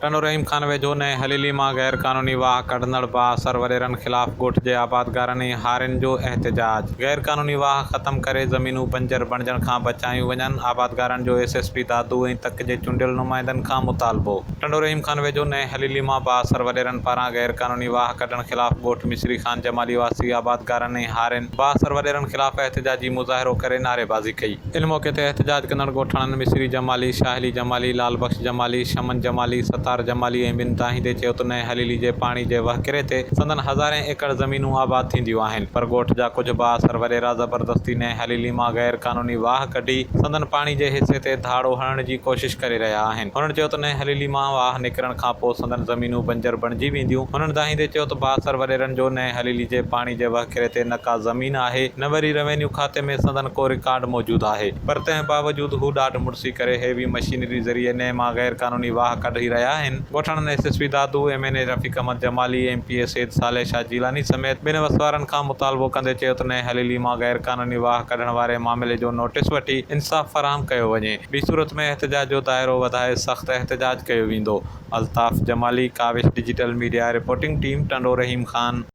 ٽنڊو رحيم خان ويجهو نئين هليلي مان غير قانوني واهه ڪڍندڙ بااثر وڏيرن خلاف ڳوٺ جي آبادگارن ۽ هارين جو احتجاج، غير قانوني واهه ختم ڪري زمينون بنجر بڻجڻ کان بچايون وڃن، آبادگارن جو ايس ايس پي دادو ۽ تڪ جي چونڊيل نمائندن کان مطالبو. ٽنڊو رحيم خان ويجهو نئين هليلي مان بااثر وڏيرن پاران غير قانوني واهه ڪڍڻ خلاف ڳوٺ مصري خان جمالي واسي آبادگارن ۽ هارين بااثر وڏيرن خلاف احتجاجي مظاهرو ڪري نعريبازي ڪئي. ان موقعي تي احتجاج ڪندڙ ڳوٺاڻن مصري جمالي، شاهلي جمالي، لال بخش جمالي، شمن جمالي، ستار جمالي ۽ ٻين دانهيندي چيو ته نئين هليلي جي پاڻي جي وهڪري تي سندن هزارين ايڪڙ زمينون آباد ٿينديون آهن پر ڳوٺ جا ڪجهه بااثر وڏيرا زبردستي نئين هليلي مان غير قانوني واهه ڪڍي سندن پاڻي جي حصي تي ڌاڙو هڻڻ جي ڪوشش ڪري رهيا آهن. هنن چيو ته نئين هليلي مان واهه نڪرڻ کانپوء سندن زمينون بنجر بڻجي وينديون. هنن دانهيندي چيو ته بااثر وڏيرن جو نئين هليلي جي پاڻي جي وهڪري تي نه ڪا زمين آهي نه وري روينيو کاتي ۾ سندن ڪو رڪارڊ موجود آهي پر تنهن باوجود هو ڏاڍ مڙسي ڪري هيوي مشينري ذريعي نئين مان غير قانوني واهه ڪڍي رهيا آهن. ڳوٺاڻن S S P Dadu, M N A Rafiq Ahmed Jamali, M P A Syed Saleh Shah Jilani سميت ٻين وسوارن کان مطالبو ڪندي چيو ته نئين هليلي مان غير قانوني واهه ڪڍڻ واري معاملي جو نوٽيس وٺي انصاف فراهم ڪيو وڃي ٻي صورت ۾ احتجاج جو دائرو وڌائي سخت احتجاج ڪيو ويندو. Altaf Jamali, Kawish digital media reporting team, Tando Rahim Khan.